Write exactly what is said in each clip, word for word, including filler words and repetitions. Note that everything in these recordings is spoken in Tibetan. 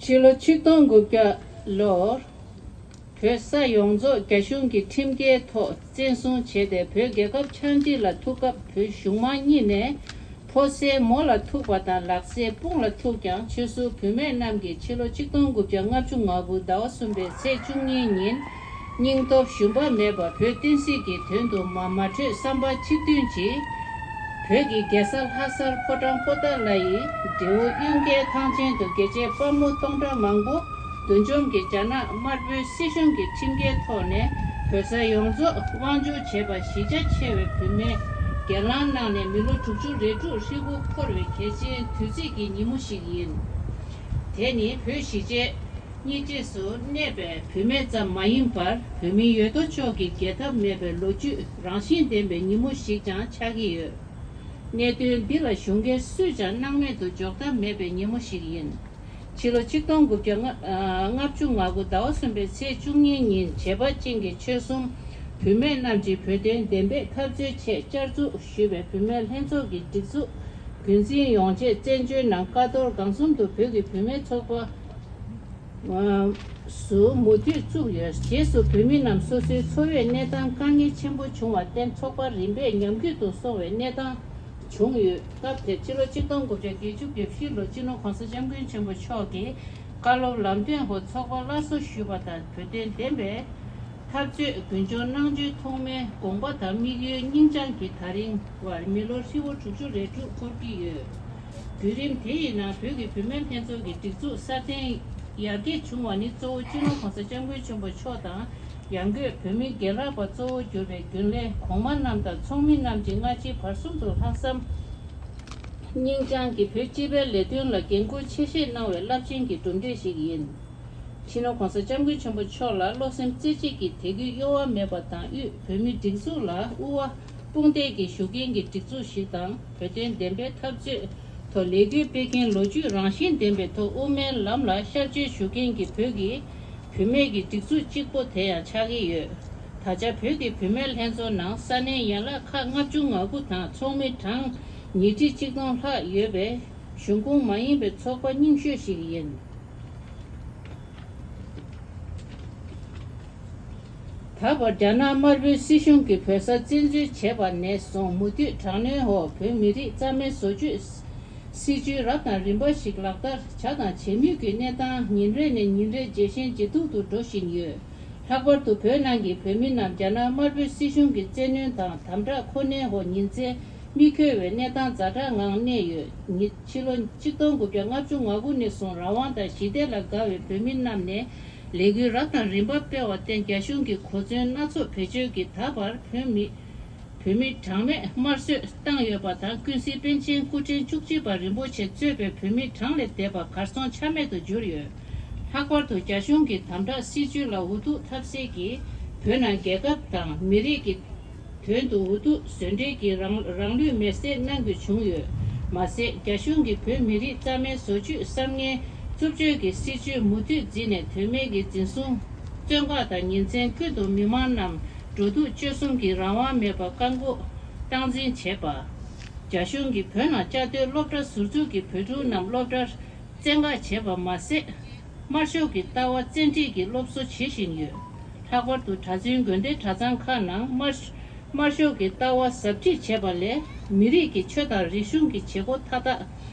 ཕྱི་ལོ་ཆིག་སྟོང་དགུ་བརྒྱ་ལོར་བོད་ས་ཡོངས་རྫོགས་རྒྱ་གཞུང་གི་ཁྲིམས་འགལ་ཐོག་བཙན་བཟུང་བྱས་ཏེ། བོད་རྒྱལ་ཁབ་ཆགས་འཇིག་ལ་ཐུག་སྐབས། བོད་གཞུང་མང་གཉིས་ནས་ཕོ་གསར་མོ་ལ་ཐུག་པ་དང་། ལག་གསར་དཔུང་ལ་ཐུག་ཀྱང་། ཆོལ་གསུམ་བུད་མེད་རྣམས་ཀྱིས་ཕྱི་ལོ་ཆིག་སྟོང་དགུ་བརྒྱ་ལྔ་བཅུ་ང་དགུ་ཟླ་བ་གསུམ་པའི་ཚེས་བཅུ་གཉིས་ཉིན། སྙིང་སྟོབས་ཞུམ་པ་མེད་པར་བོད་བསྟན་སྲིད་ཀྱི་དོན་དུ་མ་མ་གྲོས་བསམ་པ་གཅིག་མཐུན་གྱིས། བོད་ཀྱི་རྒྱལ་ས་ལྷ་སར་ཕོ་བྲང་པོ་ཏཱ་ལ་ཡི་སྦྲེལ་པོ་གཡུལ་འགྱེད་ཐང་ཆེན་དུ་རྒྱལ་གཅེས་དཔའ་མོ་སྟོང་ཕྲག་མང་པོ་འདུ་འཛོམས་ཀྱིས་རྒྱ་ནག་དམར་པོའི་སྲིད་གཞུང་གི་ཁྲིམས་འགལ་ཐོག་ནས་བོད་ས་ཡོངས་རྫོགས་དབང་བསྒྱུར་བྱས་པ། གཞིས་ཆགས་ཆེ་བའི་བུད་མེད་སྒེར་ལངས་གནང་ནས་མི་ལོ་དྲུག་ཅུ་རེ་དྲུག་ཧྲིལ་པོ་འཁོར་བའི་གལ་ཆེན་དུས་ཚིགས་ཀྱི་ཉིན་མོ་ཞིག་ཡིན། དེ་ནི་བོད་གཞིས་བྱེས་གཉིས་གྲས་སུ་གནས་པའི་བུད་མེད་ཙམ་མ་ཡིན་པར། བོད་མིའི་ཡོད་དོ་ཕྱོགས་ཀྱི་བརྒལ་ཐབས་མེད་པའི་ལོ་རྒྱུས་རང་བཞིན་ལྡན་པའི་ཉིན་མོ་ཞིག་ཀྱང་ཆགས་ཀྱི་ཡོད། གནད་དོན་འདི་ལ་གཞུང་འགན་སུས་ཀྱང་སྣང་མེད་དུ་འཇོག་ཐབས་མེད་པའི་ཉིན་མོ་ཞིག་ཡིན། ཕྱི་ལོ་ཆིག་སྟོང་དགུ་བརྒྱ་ལྔ་ཨ་ལྔ་བཅུ་ང་དགུ་ཟླ་བ་གསུམ་པའི་ཚེས་བཅུ་གཉིས་ཉིན། བྱེས་པ་ཅན་གྱི་ཆོལ་གསུམ་བུད་མེད་རྣམས་ཀྱིས་བོད་དོན་བདེན་པའི་འཐབ་རྩོད་ཆེད་བསྐྱར་འཛུགས་ཞུས་པའི་བུད་མེད་ལྷན་ཚོགས་ཀྱི་སྒྲིག་འཛུགས་རྒྱུན་འཛིན་ཡོང་ཆེད། བཙན་བྱོལ་ནང་ཀ་རྡོར་སྒང་གསུམ་དུ་བོད་ཀྱི་བུད་མེད་ཚོགས་པ་སུ་མུ་མཐུད་བཙུགས་ཡོད། རྗེས་སུ་བོད་མི་རྣམས་སོ་སོའི་འཚོ་བའི་གནས་སྟངས་དཀའ་ངལ་ཆེན་པོ་བྱུང་བར་བརྟེན། ཚོགས་པ་རིམ་པས་ཉམས་རྒུད་དུ་སོང་བའི་གནས་སྟངས་བྱུང་ཡོད། སྐབས་དེར་ཕྱི་ལོ་ཆིག་སྟོང་དགུ་བརྒྱ་བརྒྱད་ཅུ་གྱ་བཞི་ལོར་སྤྱི་ནོར་གོང་ས་སྐྱབས་མགོན་ཆེན་པོ་མཆོག་གིས་བཀའ་སློབ་ལམ་སྟོན་འོག་ཚོགས་པ་སླར་གསོ་ཞུས་པ་དང་། བོད་དོན་བདེན་པའི་འཐབ་རྩོད་རྒྱུན་འཁྱོངས་གནང་རྒྱུའི་ཐོག་མའི་དགོངས་པ་དང་དམིགས་ཡུལ་སྙིང་བཅངས་ཀྱིས། ད་རིང་བར་མི་ལོ་ཧྲིལ་པོ་དྲུག་ཅུ་རེ་དྲུག་འཁོར་གྱི་ཡོད། བརྒྱུད་རིམ་དེ་ཡི་ནང་བོད་ཀྱི་བུད་མེད་ལྷན་ཚོགས་ཀྱི་སྒྲིག་འཛུགས་སྲ་བརྟན་ཡར་རྒྱས་བྱུང་བ་ནི་གཙོ་བོ་སྤྱི་ནོར་གོང་ས་སྐྱབས་མགོན་ཆེན་པོ་མཆོག་དང་། ཡང་སྒོས་བོད་མི་རྒན་ལགས་པ་གཙོ་བོར་གྱུར་པའི་རྒྱུན་ལས་གོང་མ་རྣམས་དང་ཚོགས་མི་རྣམས་ཀྱིས་སྔ་ཕྱི་བར་གསུམ་དུ་ལྷག་བསམ་སྙིང་བཅངས་ཀྱིས་བོད་སྤྱི་པའི་ལས་དོན་ལ་འགན་འཁུར་ཆེ་བཞེས་གནང་བའི་རླབས་ཆེན་གྱི་གྲུབ་འབྲས་ཤིག་ཡིན། སྤྱི་ནོར་གོང་ས་སྐྱབས་མགོན་ཆེན་པོ་མཆོག་ལ་བློ་སེམས་རྩེ་གཅིག་གིས་དད་གུས་གཡོ་བ་མེད་པ་དང་། དབུས་བོད་མིའི་སྒྲིག་འཛུགས་ལ་དབུ་བ་དཔུང་འདེགས་ཀྱིས་ཞུགས་མཁན་གྱི་སྒྲིག་འཛུགས་ཤིག་དང་། བོད་དོན་བདེན་པའི་འཐབ་རྩོད་ཐོག་ལས་འགུལ་སྤེལ་མཁན། ལོ་རྒྱུས་རང་བཞིན་ལྡན་པའི་ཐོག་དབུ་མའི་ལམ་ལ་ཤར་བསྐྱོད་ཞུ་མཁན་གྱི་བོད་ཀྱི་བུད་མེད་ཀྱི་སྒྲིག་འཛུགས་གཅིག་པོ་དེ་ཡང་ཆགས་ཀྱི་ཡོད། ད་ཆ་བོད་ཀྱི་བུད་མེད་ལྷན་ཚོགས་ནང་ས་གནས་ཡན་ལག་ཁག་ལྔ་བཅུ་ང་དགུ་དང་ཚོགས་མི་གྲངས་ཉིས་ཁྲི་ཆིག་སྟོང་ལྷག་ཡོད་པའི་གཞུང་ཁོངས་མ་ཡིན་པའི་ཚོགས་པ་རྙིང་ཤོས་ཤིག་ཡིན། ད་བར་རྒྱ་ནག་དམར་པོའི་སྲིད་གཞུང་གིས་བོད་ས་བཙན་འཛུལ་བྱས་པ་ནས་བཟུང་། མུ་མཐུད་དྲག་གནོན་འོག་བོད་མི་རིགས་རྩ་མེད་བཟོ་བཅོས་སྲིད་བྱུས་རབ་དང་རིམ་པ་ཞིག་ལག་བསྟར་བྱ་དང་བྱེད་མུས་ཀྱི་གནས་སྟངས་ཉིན་རེ་ནས་ཉིན་རེར་ཇེ་ཞན་ཇེ་སྡུག་ཏུ་འགྲོ་བཞིན་ཡོད། ལྷག་པར་དུ་བོད་ནང་གི་བོད་མི་རྣམས་རྒྱ་ནག་དམར་པོའི་སྲིད་གཞུང་གི་བཙན་གནོན་དང་དམ་དྲག་ཁོ་ནའི་འོག་ཉིན་མཚན་མི་འཁྱོལ་བའི་གནས་སྟངས་ཛ་དྲག་ངང་གནས་ཡོད། ཉིད་ཕྱི་ལོ་ཆིག་སྟོང་དགུ་བརྒྱ་ལྔ་བཅུ་ང་དགུ་ནས་བཟུང་རང་དབང་དང་ཞི་བདེ་ལ་དགའ་བའི་བོད་མི་རྣམས་ནས་ལས་འགུལ་རབ་དང་རིམ་པ་སྤེལ་བར་བརྟེན། རྒྱ་གཞུང་གིས་གོ་མཚོན་སྣ་ཚོགས་བེད་སྤྱོད་ཀྱིས་ད་བར་བོད་མི་བོད་མི་གྲངས་མེད་དམར་གསོད་བཏང་ཡོད་པ་དང་། ཀུན་གཟིགས་པཎ་ཆེན་སྐུ་ཕྲེང་བཅུ་གཅིག་པ་རིན་པོ་ཆེ་གཙོས་པའི་བོད་མི་གྲངས་ལས་འདས་པ་གར་སོང་ཆ་མེད་དུ་གྱུར་ཡོད། ལྷག་པར་དུ་རྒྱ་གཞུང་གི་དམ་དྲག་སྲིད་བྱུས་ལ་འུ་ཐུག་ཐབས་ཟད་ཀྱིས་བོད་ནང་རྒྱལ་ཁབ་དང་མི་རིགས་ཀྱི་དོན་དུ་འུ་ཐུག་བཟོད་འབྲེལ་གྱིས་རང་རང་ལུས་མེར་སྲེག་གནང་དགོས་བྱུང་ཡོད། མ་ཟད། རྒྱ་གཞུང་གིས་བོད་མི་རིགས་རྩ་མེད་བཟོ་བཅོས་བསམ་ངན་རྩུབ་སྤྱོད་ཀྱི་སྲིད་བྱུས་མུ་མཐུད་འཛིན་ནས། དོན་མེད་ཀྱི་འཛིན་བཟུང་བཙོན་བཀག་དང་། ཉིན་མཚན་ཀུན་ཏུ་མི་མང་རྣམས་འགྲོ་འདུག་སྤྱོད་གསུམ་གྱི་རང་དབང་མེད་པར་བཀག་འགོག་སྟངས་འཛིན་བྱེད་པ། རྒྱ་གཞུང་གིས་བོད་ནང་བཅའ་སྡོད་སློབ་གྲྭ་ཟུར་འཛུགས་ཀྱིས་བོད་ཕྲུག་རྣམས་སློབ་གྲྭར་བཙན་བཀག་བྱས་པ་མ་ཟད། དམར་ཤོག་གི་ལྟ་བ་བཙན་ཁྲིད་ཀྱིས་སློབ་གསོ་བྱེད་བཞིན་ཡོད། ལྷག་པར་དུ་གྲྭ་བཙུན་དགོན་སྡེ་གྲྭ་ཚང་ཁག་ནང་དམར་དམར་ཤོག་གི་ལྟ་བ་ཟབ་ཁྲིད་བྱས་པ་ལས། མི་རིགས་ཀྱི་ཆོས་དང་རིག་གཞུང་གི་བྱེད་སྒོ་མཐའ་དག་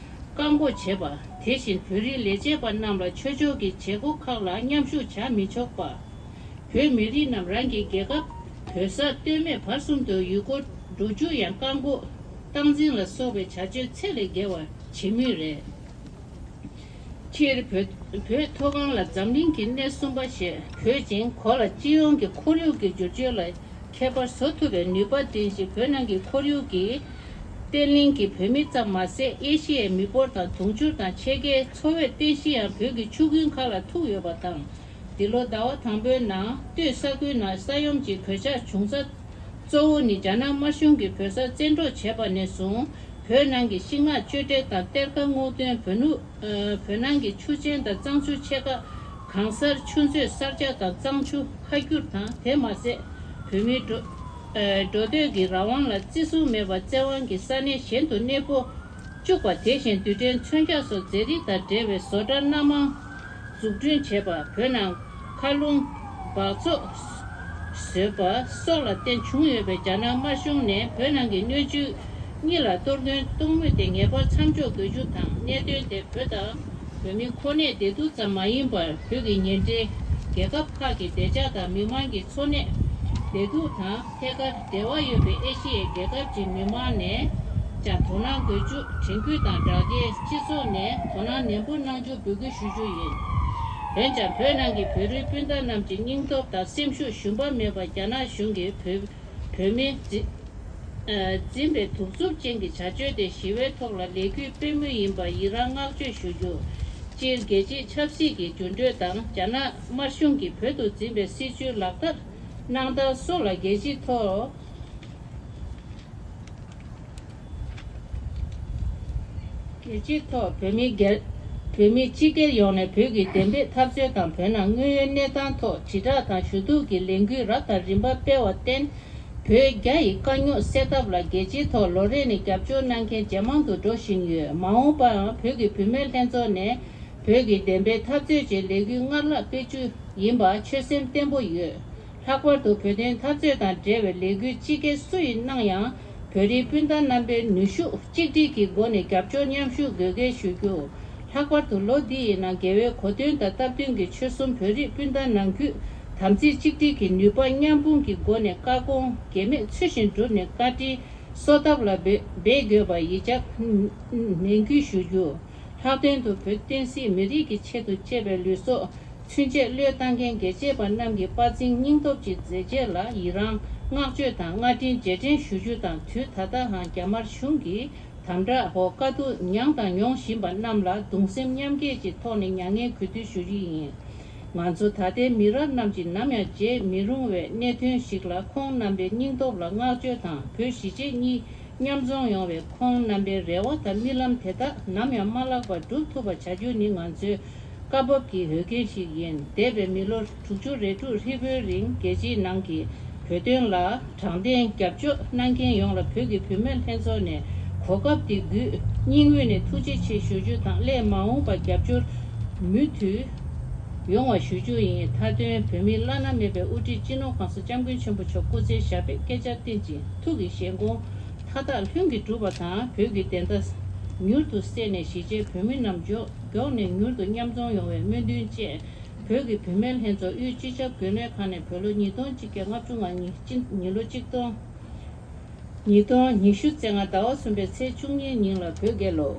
བཀག་འགོག་བྱས་པ། དེ་བཞིན་བོད་རིགས་ལས་བྱེད་པ་རྣམས་ལ་ཆོས་ཕྱོགས་ཀྱི་བྱེད་སྒོ་ཁག་ལ་མཉམ་ཞུགས་བྱ་མི་ཆོག་པ། བོད་མི་རིགས་རྣམས་རང་གི་རྒྱལ་ཁབ་བོད་ས་སྟོད་སྨད་བར་གསུམ་དུ་ཡུལ་སྐོར་འགྲོ་རྒྱུ་ཡང་བཀག་འགོག་སྟངས་འཛིན་ལ་སོགས་པའི་བྱ་སྤྱོད་ཚད་ལས་བརྒལ་བ་བྱེད་མུས་རེད། སྤྱིར་བོད་བོད་མཐོ་སྒང་ལ་འཛམ་གླིང་གི་སྣེ་གསུམ་པ་ཞེས་འབོད་ཅིང་། གོ་ལ་སྤྱི་ཡོངས་ཀྱི་ཁོར་ཡུག་གི་འགྱུར་བཅོས་ལ་ཁྱད་པར་བཟོ་ཐུབ་པའི་ནུས་པ་ལྡན་ཞིང་། བོད་ནང་གི་ཁོར་ཡུག་གི་བརྟན་ལྷིང་གིས་བོད་མི་ཙམ་མ་ཟད། ཨེ་ཤི་ཡའི་མི་འབོར་དང་དུང་ཕྱུར་དང་ཕྱེད་ཀའི་འཚོ་བའི་རྟེན་གཞི་ཡང་བོད་ཀྱི་ཆུ་ཁུལ་ཁག་ལ་ཐུག་ཡོད་པ་དང་། འདི་ལོ་ཟླ་བ་དང་པོའི་ནང་སྟོད་ས་ཁུལ་ནང་ས་ཡོམ་གྱི་གོད་ཆག་བྱུང་ས་གཙོ་བོ་ནི་རྒྱ་ནག་དམར་གཞུང་གིས་བོད་ས་བཙན་འཕྲོག་བྱས་པ་ནས་བཟུང་། བོད་ནང་གི་ཤིང་ནགས་གཅོད་འབྲེག་དང་གཏེར་ཁ་སྔོག་འདོན། བོད་ནུབ་ཨ་བོད་ནང་གི་ཆུ་ཆེན་དང་གཙང་ཆུ་ཆེ་ཁག་གང་སར་ཆུ་མཛོད་གསར་རྒྱག་དང་གཙང་ཆུ་ཁ་བསྒྱུར་དང་། དེ་མ་ཟད། བོད་མིའི་འགྲོ་ཨ་འགྲོ་སྡོད་ཀྱི་རང་དབང་ལ་བརྩི་སྲུང་མེད་པར་བཙན་དབང་གིས་ས་གནས་གཞན་དུ་གནས་སྤོ་བཅུག་པ། དེ་བཞིན་རྡུལ་ཕྲན་མཚོན་ཆ་སོགས་རྫས་རིགས་དང་འབྲེལ་བའི་བཟོ་གྲྭ་སྣ་མང་ འཛུགས་སྐྲུན་བྱས་པ། བོད་ནང་མཁའ་རླུང་འབག་བཙོག་བཟོས་པ་སོགས་ལ་བརྟེན་བྱུང་ཡོད་པའི་རྒྱ་ནག་དམར་གཞུང་ནས་བོད་ནང་གི་སྣོད་བཅུད་གཉིས་ལ་གཏོར་སྐྱོན་གཏོང་མུས་དེ་ངེས་པར་མཚམས་འཇོག་དགོས་རྒྱུ་དང་། གནད་དོན་དེ་བོད་དང་བོད་མི་ཁོ་ནའི་བདེ་སྡུག་ཙམ་མ་ཡིན་པར། བོད་ཀྱི་ཉེ་འབྲེལ་རྒྱལ་ཁབ་ཁག་གི་བདེ་འཇགས་དང་མི་དམངས་ཀྱི་འཚོ་གནས་བདེ་སྡུག་དང་ཐད་ཀར་འབྲེལ་བ་ཡོད་པའི་ཨེ་ཤི་ཡའི་རྒྱལ་ཁབ་ཀྱི་མི་མང་ནས་ཀྱང་དོ་སྣང་དགོས་རྒྱུ། དྲན་སྐུལ་དང་སྦྲགས་རྒྱལ་སྤྱི་ཚོགས་ནས་དོ་སྣང་ནན་པོ་གནང་རྒྱུ་འབོད་སྐུལ་ཞུ་རྒྱུ་ཡིན། འོན་ཀྱང་། བོད་ནང་གི་བོད་རིགས་སྤུན་ཟླ་རྣམས་ཀྱི་སྙིང་སྟོབས་དང་སེམས་ཤུགས་ཞུམ་པ་མེད་པར་རྒྱ་ནག་གཞུང་གིས་བོད་བོད་མི་འཛིན་འཛིན་པའི་གདུག་རྩུབ་ཅན་གྱི་བྱ་སྤྱོད་དེ་ཞི་བའི་ཐོག་ལ་ལས་འགུལ་སྤེལ་མུས་ཡིན་པར་ཡི་རངས་བསྔགས་བརྗོད་ཞུ་རྒྱུ། སྤྱིར་རྒྱལ་སྤྱིའི་ཆབ་སྲིད་ཀྱི་འགྱུར་འགྲོས་དང་རྒྱ་ནག་དམར་གཞུང་གིས་བོད་དུ་འཛིན་པའི་སྲིད་བྱུས་ལག་བསྟར་གནང་སྟངས་སོགས་ལ་རྒྱལ་སྤྱིའི་ཐོག་རྒྱལ་སྤྱིའི་ཐོག་བོད་མི་སྒེར་བོད་མི་སྤྱི་སྒེར་ཡོངས་ནས་བོད་ཀྱི་བདེན་པའི་འཐབ་རྩོད་དང་བོད་ནང་དངོས་ཡོད་གནས་སྟངས་ཐོག་དྲིལ་བསྒྲགས་དང་ཞུ་གཏུག་གི་ལས་འགུལ་རབ་དང་རིམ་པ་སྤེལ་བར་བརྟེན། བོད་རྒྱ་ཡི་དཀའ་རྙོག་སེལ་ཐབས་ལ་རྒྱལ་སྤྱིའི་ཐོག་ལོ་རེ་ནས་རྒྱབ་སྐྱོར་གནང་མཁན་ཇེ་མང་དུ་འགྲོ་བཞིན་ཡོད། མ་འོངས་པའང་བོད་ཀྱི་བུད་མེད་ལྷན་ཚོགས་ནས་བོད་ཀྱི་བདེན་པའི་འཐབ་རྩོད་ཀྱི་ལས་འགུལ་སྔར་ལྷག་སྤེལ་རྒྱུ་ཡིན་པ་ཆོད་སེམས་བརྟན་པོ་ཡོད། ལྷག་པར་དུ་བོད་དོན་འཐབ་རྩོད་དང་འབྲེལ་བའི་ལས་འགུལ་སྤྱི་སྒེར་སུ་ཡིན་གནང་ཡང་། བོད་རིགས་སྤུན་ཟླ་རྣམ་པའི་ནུས་ཤུགས་གཅིག་སྒྲིལ་གྱི་སྒོ་ནས་རྒྱབ་སྐྱོར་མཉམ་ཞུགས་དགོས་གལ་ཞུ་རྒྱུ། ལྷག་པར་དུ་ལོ་འདི་ཡི་ནང་རྒྱལ་བའི་གོ་སྟོན་དང་སྟབས་བསྟུན་གྱིས་ཆོལ་གསུམ་བོད་རིགས་སྤུན་ཟླ་ནང་ཁུལ་དམ་ཚིག་གཅིག་སྒྲིལ་གྱི་ནུས་པ་མཉམ་སྤུངས་ཀྱི་སྒོ་ནས་བཀའ་དགོངས་གེགས་མེད་ཚུལ་བཞིན་བསྒྲུབས་ནས་བཀའ་དྲིན་གསོ་ཐབས་ལ་འབད་འབད་དགོས་པ་ཡིད་ཆེས་ནན་སྐུལ་ཞུ་རྒྱུ། ལྷག་དོན་དུ་བོད་བསྟན་སྲིད་མི་རིགས་ཀྱི་ཆེད་དུ་གཅེས་པའི་ལུས་སྲོག་ཚུན་ཆད་བློས་བཏང་མཁན་རྒྱལ་གཅེས་པ་རྣམས་ཀྱི་དཔའ་རྩལ་སྙིང་སྟོབས་ཀྱི་མཛད་རྗེས་ལ་ཡི་རངས་བསྔགས་བརྗོད་དང་། བསྔགས་བརྗོད་རྗེས་དྲན་ཞུ་རྒྱུ་དང་། དུས་ད་ལྟའང་རྒྱ་དམར་གཞུང་གིས་དམ་དྲག་འོག་དཀའ་སྡུག་མྱངས་དང་མྱོང་བཞིན་པ་རྣམས་ལ་གདུང་སེམས་མཉམ་སྐྱེད་ཀྱི་ཐོག་ནས་མྱ་ངན་གུས་འདུད་ཞུ་རྒྱུ་ཡིན། ང་ཚོ་ད་ལྟའི་མི་རབས་རྣམས་ཀྱིས་ནམ་ཡང་བརྗེད་མི་རུང་བའི་གནད་དོན་ཞིག་ལ་ཁོང་རྣམ་པའི་སྙིང་སྟོབས་ལ་བསྔགས་བརྗོད་དང་། བོད་གཞིས་བྱེས་གཉིས་མཉམ་འཛོམས་ཡོང་བའི་ཁོང་རྣམ་པའི་རེ་བ་དང་རྨི་ལམ་དེ་དག་ནམ་ཡང་མ་བརླག་པར་འགྲུབ་ཐུབ་པ་བྱ་རྒྱུ་ནི་ང་ཚོའི་བཀའ་བབས་ཀྱི་འོས་འགན་ཞིག་ཡིན། འདས་པའི་མི་ལོ་དྲུག་ཅུ་རེ་དྲུག་ཧྲིལ་པོའི་རིང་རྒྱལ་སྤྱིའི་ནང་གི་བོད་དོན་ལ་དྲང་བདེན་རྒྱབ་སྐྱོར་གནང་མཁན་ཡོངས་ལ་བོད་ཀྱི་བུད་མེད་ལྷན་ཚོགས་ནས་གོ་སྐབས་འདི་བརྒྱུད་སྙིང་དབུས་ནས་ཐུགས་རྗེ་ཆེ་ཞུ་རྒྱུ་དང་། སླད་མ་འོངས་པར་རྒྱབ་སྐྱོར་མུ་མཐུད་ཡོང་བ་ཞུ་རྒྱུ་ཡིན། མཐའ་དོན། བོད་མིའི་བླ་ན་མེད་པའི་དབུ་ཁྲིད་སྤྱི་ནོར་གོང་ས་སྐྱབས་མགོན་ཆེན་པོ་མཆོག་སྐུ་ཚེ་ཞབས་པད་བསྐལ་བརྒྱར་བརྟན་ཅིང་། ཐུགས་ཀྱི་བཞེད་དགོངས་མཐའ་དག་ལྷུན་གྱིས་གྲུབ་པ་དང་། བོད་ཀྱི་བདེན་མཐའ་མྱུར་དུ་གསལ་ནས་གཞིས་བྱེས་བོད་མི་རྣམས་མགྱོགས་མགྱོགས་ནས་མྱུར་དུ་མཉམ་འཛོམས་ཡོང་བའི་སྨོན་འདུན་བཅས། བོད་ཀྱི་བུད་མེད་ལྷན་ཚོགས་དབུས་སྤྱི་ཁྱབ་རྒྱུན་ལས་ཁང་ནས་བོད་ལོ་ཉིས་སྟོང་གཅིག་བརྒྱ་ལྔ་བཅུ་ང་གཉིས་སྤྱི་ཉིས་ལོ་གཅིག་སྟོང་ཉིས་སྟོང་ཉི་ཤུ་རྩ་ལྔ་ཟླ་བ་གསུམ་པའི་ཚེས་བཅུ་གཉིས་ཉིན་ལ་བོད་རྒྱལ་ལོ།